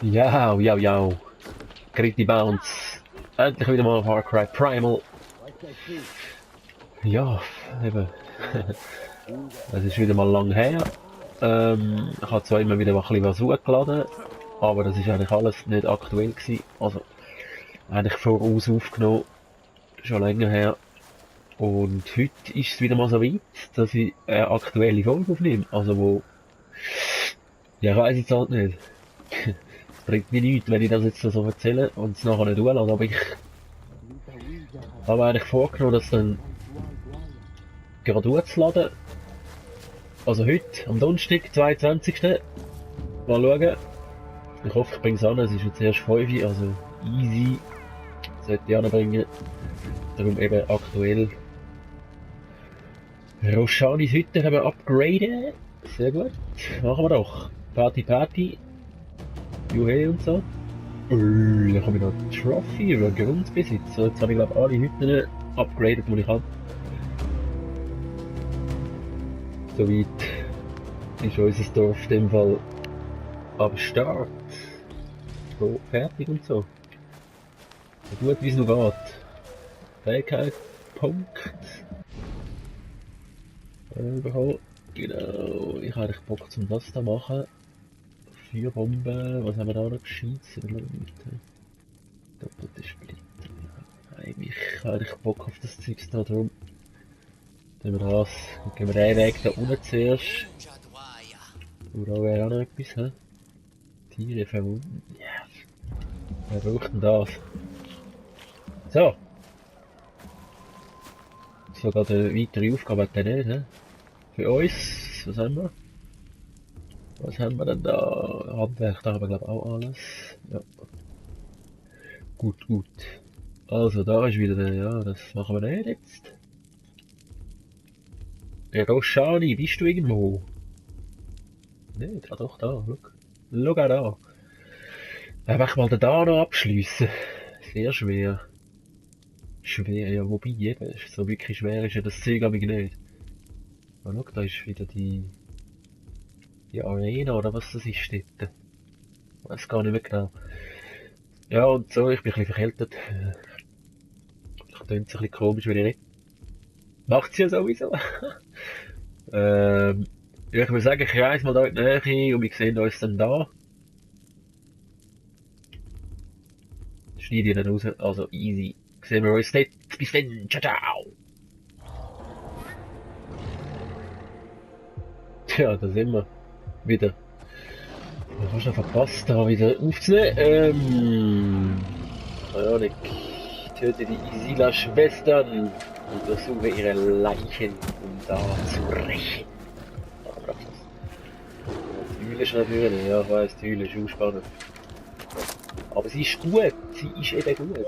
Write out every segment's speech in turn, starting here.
Ja, ja, ja. Krieg die Bounce. Endlich wieder mal Far Cry Primal. Ja, eben. Es ist wieder mal lang her. Ich habe zwar immer wieder mal ein bisschen was hochgeladen, aber das ist eigentlich alles nicht aktuell gewesen. Also, eigentlich voraus aufgenommen. Schon länger her. Und heute ist es wieder mal so weit, dass ich eine aktuelle Folge aufnehme. Also wo... Ja, ich weiss jetzt halt nicht. Es bringt mir nichts, wenn ich das jetzt so erzähle und es nachher nicht tue, aber ich habe eigentlich vorgenommen, das dann gerade hochzuladen. Also heute, am Donnerstag, 22. Mal schauen. Ich hoffe, ich bringe es an, es ist jetzt erst 5 Uhr, also easy. Sollte ich anbringen. Darum eben aktuell. Roshanis Hütte haben wir upgraden. Sehr gut. Machen wir doch. Party Party. Juhe und so. Da komme ich noch die Trophy über Grundbesitz. So, jetzt habe ich glaube alle Hütten upgraded, die ich habe. Soweit ist unser Dorf in dem Fall am Start. So, fertig und so. So gut wie es noch geht. Fähigkeit, Punkt. Überhaupt. Genau, ich habe eigentlich Bock zum das da machen. 4 Bomben, was haben wir da noch geschießt? Doppelte Splitter. Eigentlich habe ich Bock auf das Zeug da drum. Dann wir das. Dann gehen wir den Weg da unten zuerst. Und da wäre auch noch etwas, hä? Tiere verwunden. Yes. Wer braucht denn das? So. Sogar eine weitere Aufgabe hat der nicht, hä? Für uns, was haben wir? Was haben wir denn da? Handwerk, da haben wir glaube ich auch alles. Ja. Gut, gut. Also da ist wieder der, ja, das machen wir nicht jetzt. Roshani, bist du irgendwo? Nicht? Ah doch, da, schau. Schau auch da. Einfach mal den da noch abschliessen. Sehr schwer. Schwer, ja, wobei eben, so wirklich schwer ist ja das Zeug aber nicht. Ah, schau, da ist wieder die Arena oder was das ist dort. Ich weiß gar nicht mehr genau. Ja, und so, ich bin ein bisschen verkältet. Ich tönt es ein bisschen komisch, wenn ich nicht. Macht's ja sowieso. Ja, ich würde sagen, ich reise mal da in die Nähe und wir sehen uns dann da. Schneide ich dann raus, also easy. Sehen wir uns dort. Bis dann, ciao, ciao. Tja, da sind wir. Wieder. Ich habe schon verpasst, da wieder aufzunehmen. Keine Ahnung. Töte die Isila-Schwestern und versuche ihre Leichen, um da zu rächen. Aber das die Hülle ist natürlich, ja, ich weiss, die Hülle ist auch spannend. Aber sie ist gut, sie ist eben gut.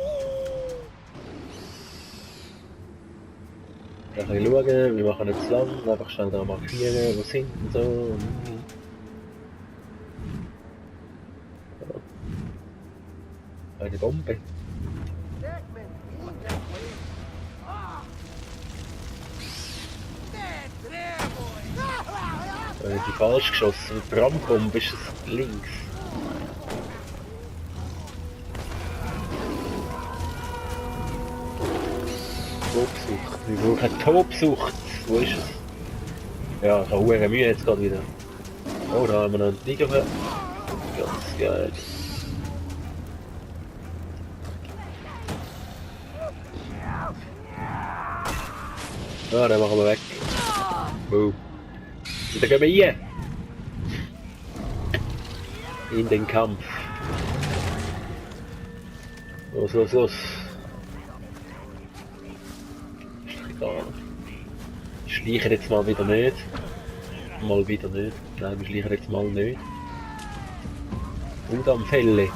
Ein bisschen schauen, wir machen nicht zu lang, einfach schnell da markieren, wo sind und so. Eine Bombe. Die falsch geschossen. Mit Brandbombe ist es links. Tobsucht. Wir brauchen Tobsucht. Wo ist es? Ja, ich habe hohe Mühe jetzt gerade wieder. Oh, da haben wir noch einen Tiger. Ganz geil. Ja, den machen wir weg. Boom. Und dann gehen wir hier. In den Kampf. Los, los, los. Wir schleichen jetzt mal wieder nicht. Mal wieder nicht. Nein, wir schleichen jetzt mal nicht. Und am Felle.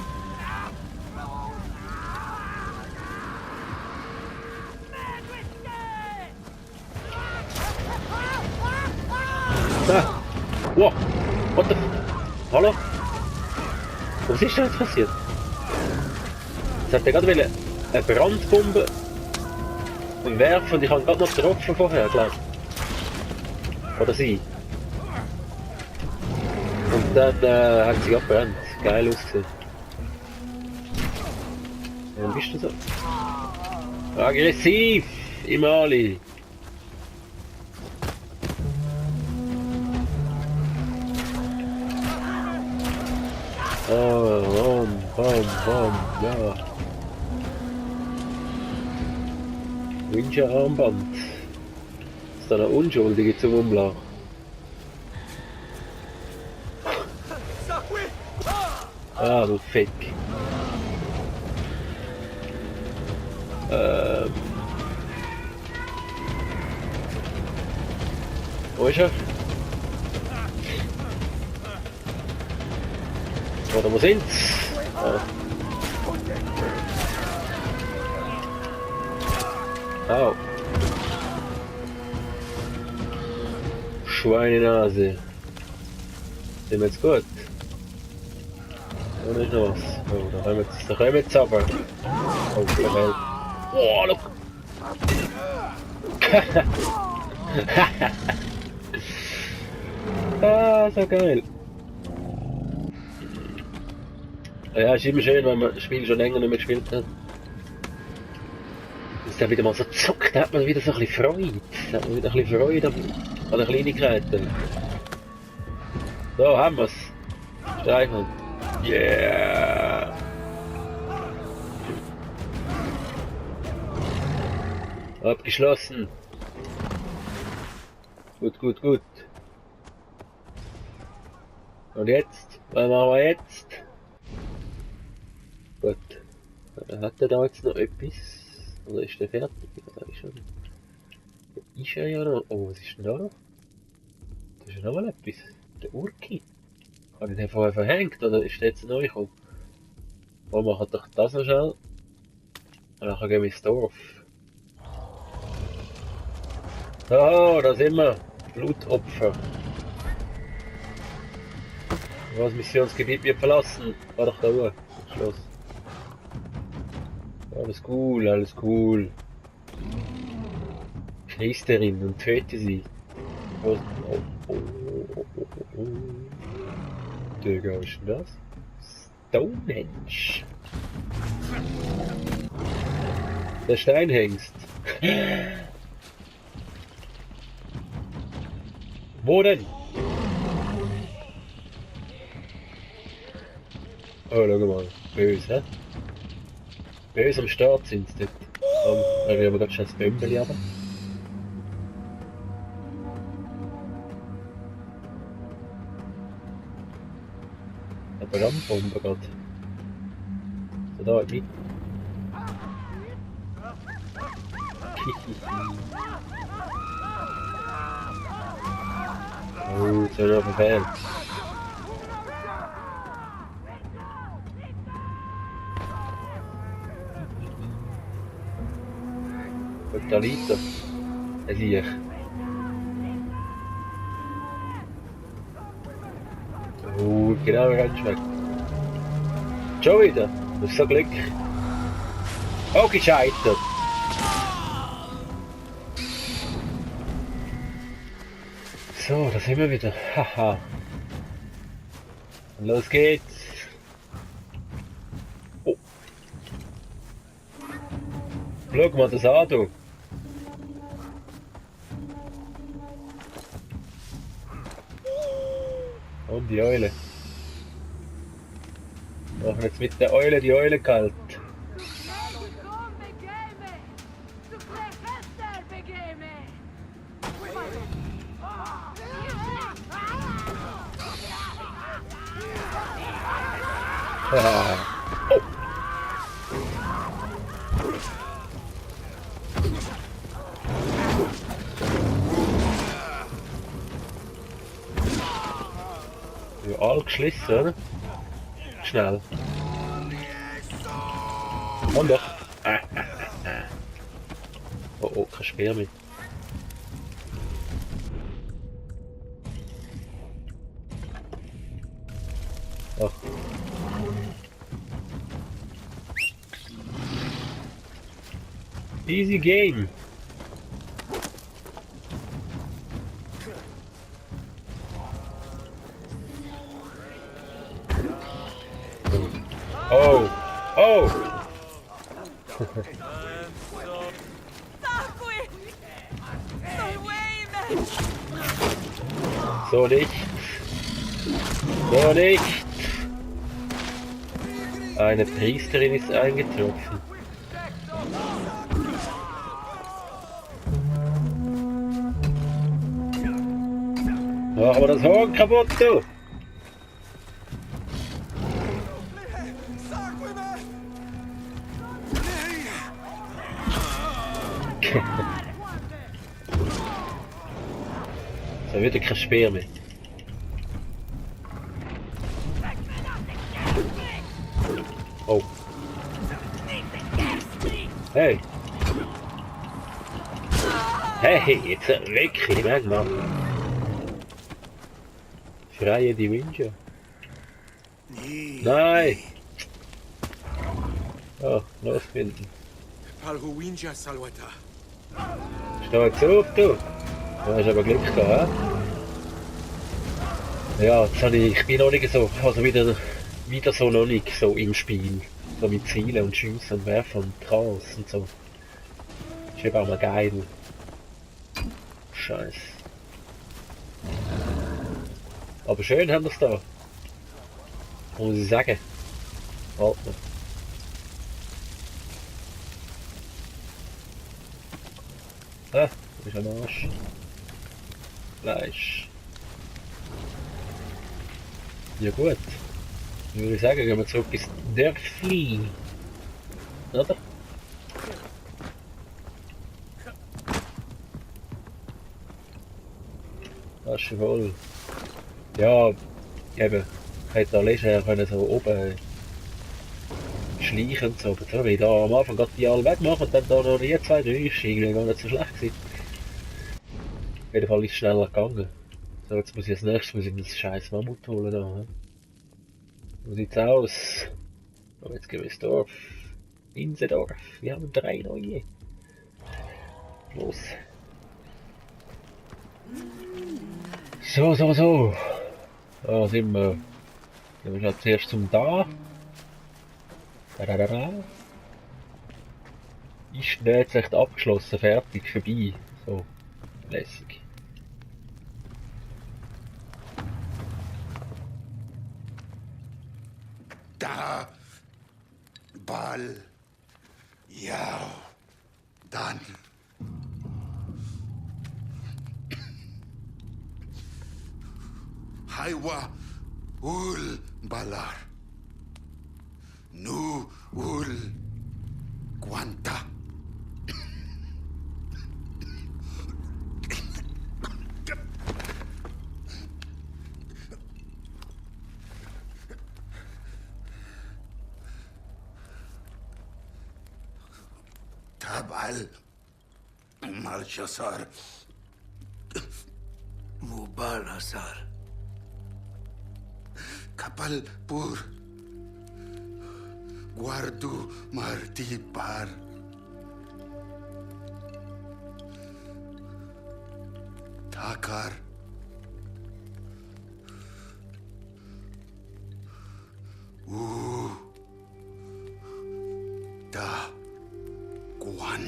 Da! Wow! What the... Hallo? Was ist denn jetzt passiert? Jetzt hat er gerade eine Brandbombe werfen und ich habe gerade noch getroffen vorher, glaube ich. Oder sie. Und dann hat sie abbrennt. Geil ausgesehen. bist du so aggressiv im Ali? Oh, bam, ja. Ninja-Armband. Ist da eine Unschuldige zum Umlachen? Ah, du Fick. Wo ist er? Oder wo sind's? Ah. Au. Schweinenase. Sind wir jetzt gut? Da ist noch was. Oh, da kommen wir jetzt aber. Oh, der Welt. Oh, look! Ah, so geil. Ja, ist immer schön, wenn man das Spiel schon länger nicht mehr gespielt hat. Dass der wieder mal so zuckt, hat man wieder so ein bisschen Freude. Hat man wieder ein bisschen Freude an den Kleinigkeiten. So, haben wir's. Streicheln. Yeah! Abgeschlossen. Gut, gut, gut. Und jetzt? Was machen wir jetzt? Gut. Hat er da jetzt noch etwas? Oder ist der fertig? Ja, ist schon. Ist er ja noch. Oh, was ist denn da noch? Da ist ja noch mal etwas. Der Urki. Habe ich den vorher verhängt oder ist der jetzt neu gekommen? Oh, machen doch das noch schnell. Und dann gehen wir ins Dorf. Oh, da sind wir. Blutopfer. Das Missionsgebiet wird verlassen. War doch da oben. Schloss. Alles cool, alles cool. Priesterin und töte sie. Oh, oh, oh, oh, oh, oh. Digga, was ist denn das? Stonehenge. Der Steinhengst. Wo denn? Oh, schau mal. Böse, hä? Böse am Start sind sie dort. Da haben wir gerade schon das Bömbeli aber. Eine Brandbombe gerade. So, da mit. Oh, jetzt haben wir verfehlt. Da liegt er. Er sieht. Oh, genau, ganz weg. Schon wieder. Das ist so Glück. Oh, gescheitert. So, da sind wir wieder. Haha. Und los geht's. Oh. Schau mal das an, du. Und die Eule. Machen jetzt mit der Eule die Eule kalt. Ah. Oh. Ja, all geschlissen, oder? Schnell. Und doch. Oh, oh, kein Speer mehr. Ach. Easy game. Oh, oh. So nicht. So nicht. Eine Priesterin ist eingetroffen. Mach aber das Horn kaputt, du! So wird kein Speer mehr. Oh. Hey! Hey, jetzt weg, ich merke mal. Freie die Wünsche. Nein! Oh, losfinden. Palhuinja Salwata. Steh jetzt auf, du! Du hast aber Glück gehabt, he? Ja, jetzt habe ich bin noch nicht so, also wieder so noch nicht so im Spiel. So mit Zielen und Schiessen und Werfen und Chaos und so. Ist eben auch mal geil. Scheiß. Aber schön haben wir es da. Muss ich sagen. Warte mal. Ah, du bist am Arsch. Fleisch. Ja gut. Dann würde ich sagen, gehen wir zurück ins Dörfli. Oder? Das ist voll. Ja, eben. Hätte da leger können so oben schleichen und so. Aber so wie da am Anfang gerade die alle wegmachen und dann da noch die zwei, drei ist irgendwie gar nicht so schlecht gewesen. Auf jeden Fall ist es schneller gegangen. So, jetzt muss ich als nächstes das scheiß Mammut holen da. He? Wo sieht's aus? Oh, jetzt gehen wir ins Dorf. Insendorf. Wir haben 3 neue. Los. So. Da sind wir. Gehen wir jetzt zuerst zum Da. Da. Ist jetzt echt abgeschlossen, fertig, vorbei. So. Lässig. Da. Bal. Ja. Dann. Haiwa. Ul. Balar. Nu. Ul. Quanta. Tabal. Malchasar. Mubalasar. Kapal pur. Guardu martipar. Takar. Da. Guan.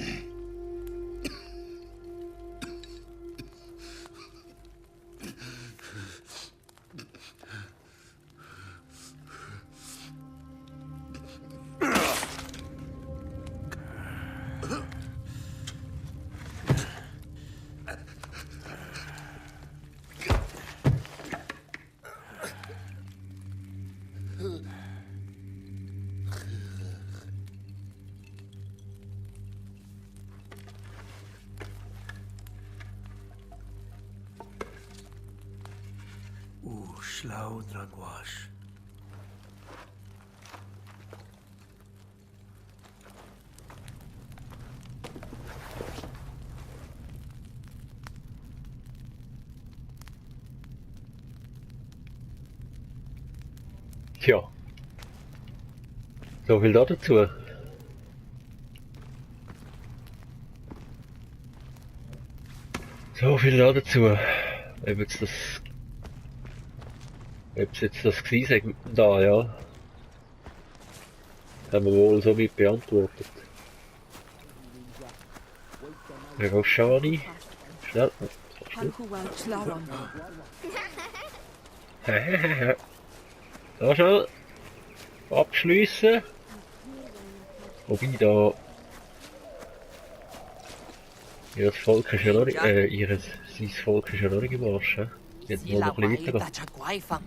Schlau Dragwash. Tja. So viel dazu. So viel dazu. Ob es jetzt das gewesen ist da, ja. Haben wir wohl so weit beantwortet. Auf Shani. Schnell. Da schnell. Abschliessen. Wobei da... Ihr Volk ist ja noch nicht... sein Volk ist ja noch nicht gewaschen. Jetzt wollen wir noch ein bisschen weitergehen.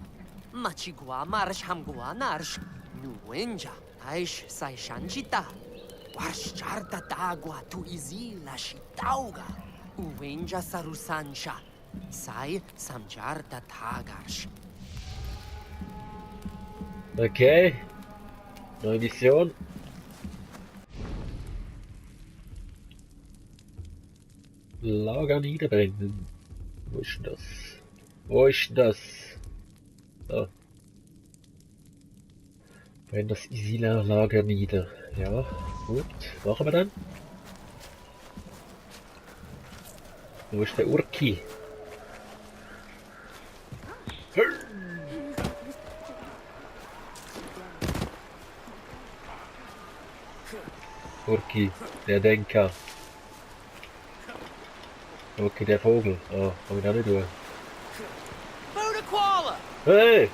Machigua marsh hamgua narsh. Nuenja. Aish sai shanchita. Warshcharta tagua tu izila shitauga. Uenja sarusancha. Sai samjarta tagarsh. Okay. Neue Mission. Lager niederbrennen. Wo ist denn das? Wo ist denn das? Da. Brennt das Isila-Lager nieder. Ja, gut. Machen wir dann. Wo ist der Urki? Urki, der Denker. Okay, der Vogel. Oh, kann ich auch nicht tun. Hey!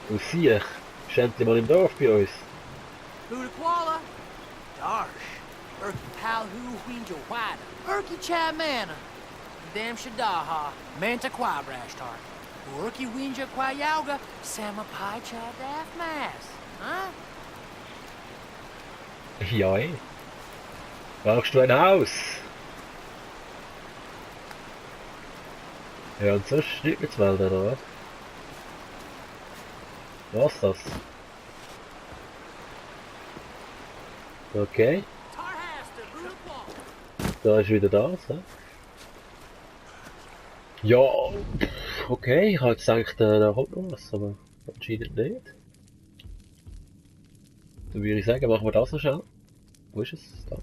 Wo sieh ich? Ist endlich mal im Dorf bei uns. Budaquala, Darsh, Urki Palhu Winja Wada, Urki Chamana, Dam Shadaha, Manta Quabrashtar, Urki Winja Quayauga, Samapai Chadaf Mass, huh? Ja, eh. Brauchst du ein Haus? Ja, und sonst nicht mit Wälder, oder was? Was das? Okay. Da ist wieder das, hä? Ja, okay, ich habe jetzt gedacht, da kommt noch was, aber anscheinend nicht. Dann würde ich sagen, machen wir das noch schnell. Wo ist es? Da.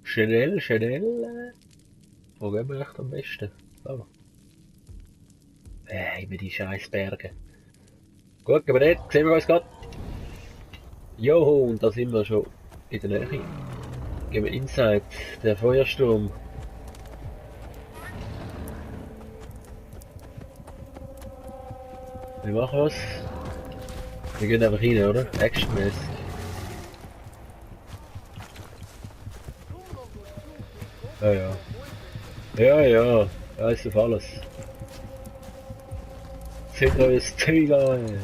Schnell, schnell. Wo gehen wir echt am besten? Da. Immer die scheiß Berge. Gut, gehen wir dort, sehen wir uns gerade. Joho, und da sind wir schon in der Nähe. Gehen wir inside, der Feuersturm. Wir machen was. Wir gehen einfach rein, oder? Actionmäßig. Ja, ja. Ja, ja. Weiss auf alles. Zieht neues Zeug an.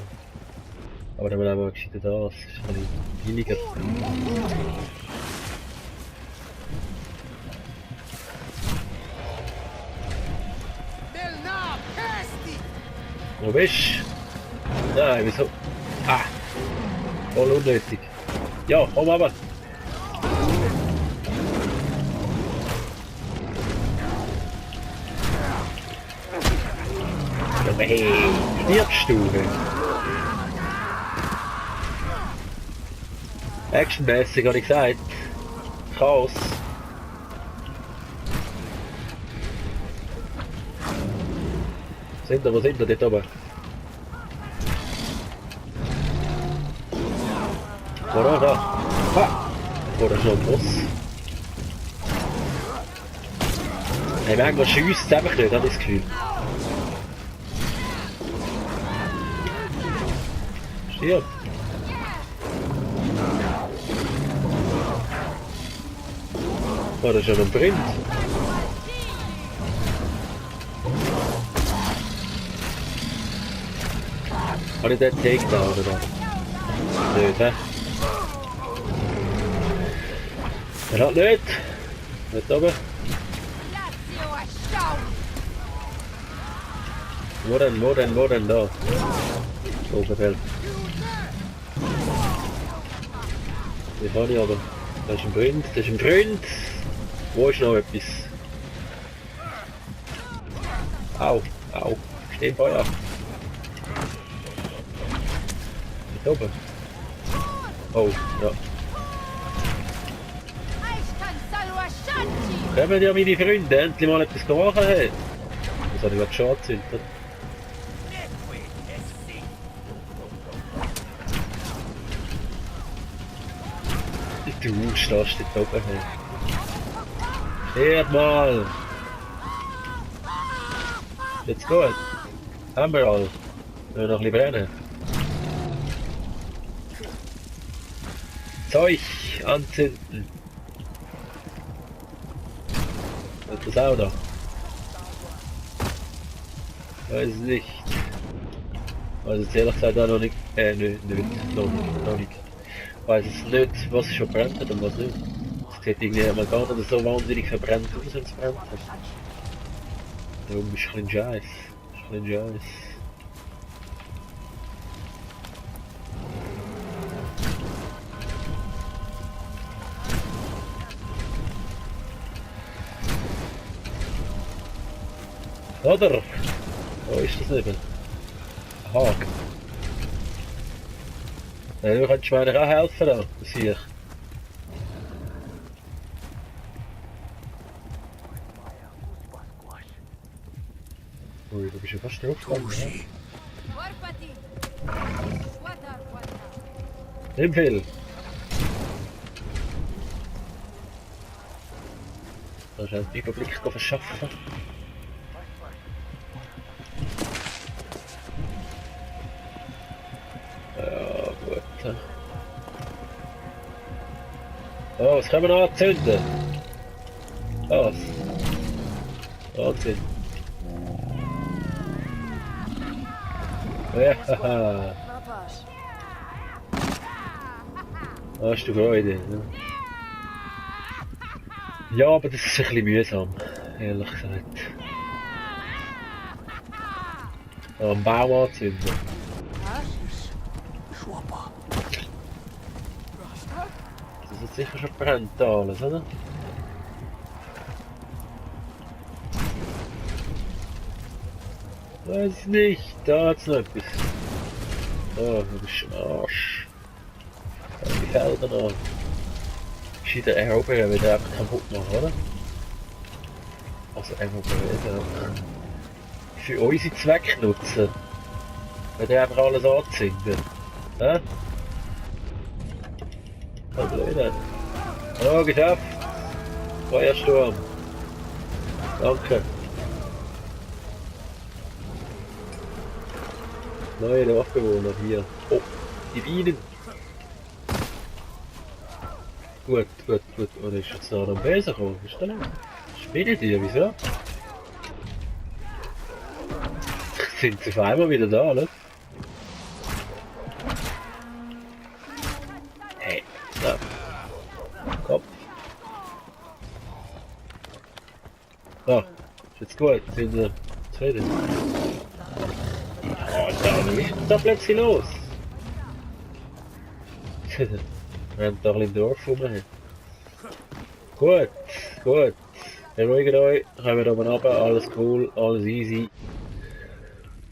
Aber dann haben wir auch gescheiter das. Ist ein bisschen billiger. Wo bist du? Nein, wieso? Ah! Voll unnötig. Ja, komm aber! Aber hey, stirbst du? Actionmäßig habe ich gesagt. Chaos. Wo sind wir dort oben? Da. Ha! Da ist noch ein Boss. Hey, manchmal schiesst es einfach nicht, habe ich das Gefühl. Stirb! Oh, da ist ja noch ein Print. Habe ich den Takedown oder was? Nicht, hä? Er hat nicht. Nicht oben. Wo denn da? Oben fällt. Die kann ich aber. Da ist ein Print, Wo ist noch etwas? Au. Steh Feuer. Mit oben. Oh, ja. Kommen ja meine Freunde, endlich mal etwas gemacht haben. Das habe ich gerade schon angezündet. Du stehst dort oben. Hört mal! Jetzt gut. Haben wir all. Nur noch ein bisschen brennen. Zeug anzünden. Und das auch noch. Weiß nicht. Also jetzt ehrlich gesagt auch noch nicht. Noch nicht. Weiß es nicht, was schon brennt hat und was nicht. Es sieht irgendwie mal gar nicht so wahnsinnig verbrennt aus, wenn es brennt hat. Darum ist ein bisschen Scheiß. Ein bisschen Scheiß. Oder? Wo ist das eben? Haag. Ja, du könntest mir eigentlich auch helfen da, das hier. Ui, du bist ja fast draufgegangen. Tushi. Nimm viel. Da ist ein Überblick verschaffen. Ja, gut. Oh, was können wir noch anzünden? Was? Wahnsinn. Ja, hast du Freude, ne? Ja, aber das ist ein bisschen mühsam, ehrlich gesagt. Am Baum anzünden. Schwappa. Das ist sicher schon brennt alles, oder? Weiß nicht, da hat's noch etwas. Oh, du bist ein Arsch. Die Felder noch. Gescheiter erobern, will der einfach kaputt machen, oder? Also erobern, für unsere Zwecke nutzen. Wenn der einfach alles anzünden. Hä? Kein Blöd. Hallo, geschafft. Feuersturm. Danke. Neue Dorfbewohner hier. Oh, die Bienen. Gut. Oder ist jetzt noch am Besen gekommen? Ist da noch? Spinnet ihr, wieso? Sind sie auf einmal wieder da, ne? Hey, so. Kopf. So, ist jetzt gut, sind wir zufrieden. Oh, was ist denn da plötzlich los? Rennt da ein bisschen im Dorf rum. Gut. Beruhigt euch, kommen wir oben runter, alles cool, alles easy.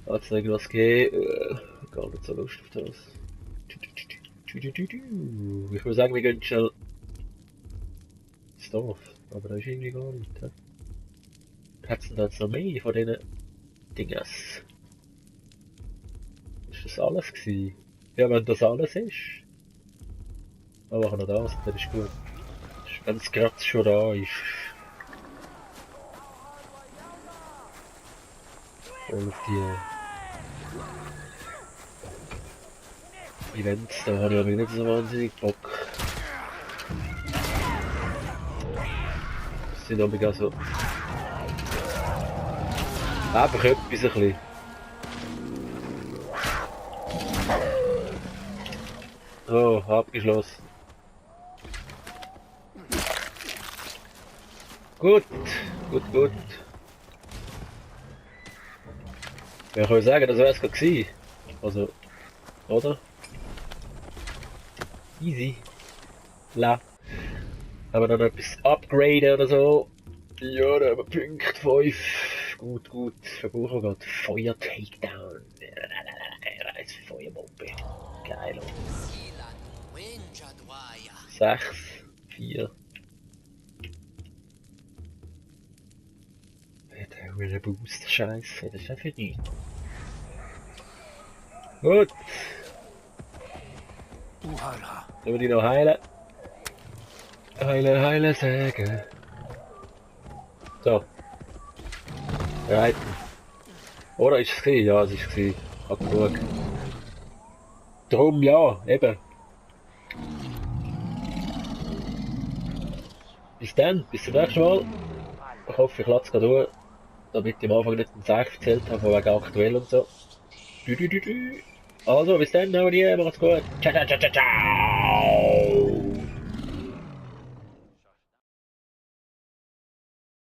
Hat es noch irgendwas gegeben? Gar nicht so Lust auf das. Ich würde sagen, wir gehen schnell ins Dorf, aber da ist irgendwie gar nicht. Hat es denn da jetzt noch mehr von diesen Dinges? Ist das alles gewesen? Ja, wenn das alles ist. Dann machen wir das, das ist gut. Wenn es gerade schon da ist. Und auf die Events, da habe ich aber nicht so wahnsinnig Bock. Das sind aber so... Einfach etwas ein bisschen. Oh, abgeschlossen. Gut. Ja, ich würde sagen, das wäre es gewesen. Also, oder? Easy. La. Haben wir dann etwas upgraden oder so? Ja, da haben wir Punkt 5. Gut. Verbrauchen wir gerade. Feuer Takedown. Als Feuerbombe. Geil. 6, 4. Der Boost, Scheiße, das ist ja für die. Gut. Dann würde ich noch heilen. Heilen, sagen. So. Reiten. Oder ist es gewesen? Ja, es ist es gewesen. Hab genug. Drum ja, eben. Bis dann, bis zum nächsten Mal. Ich hoffe, ich lasse es gerade durch, damit ich am Anfang nicht den Sag erzählt habe, von wegen aktuell und so. Also, bis dann, macht's gut. Ciao, ciao, ciao, ciao, ciao.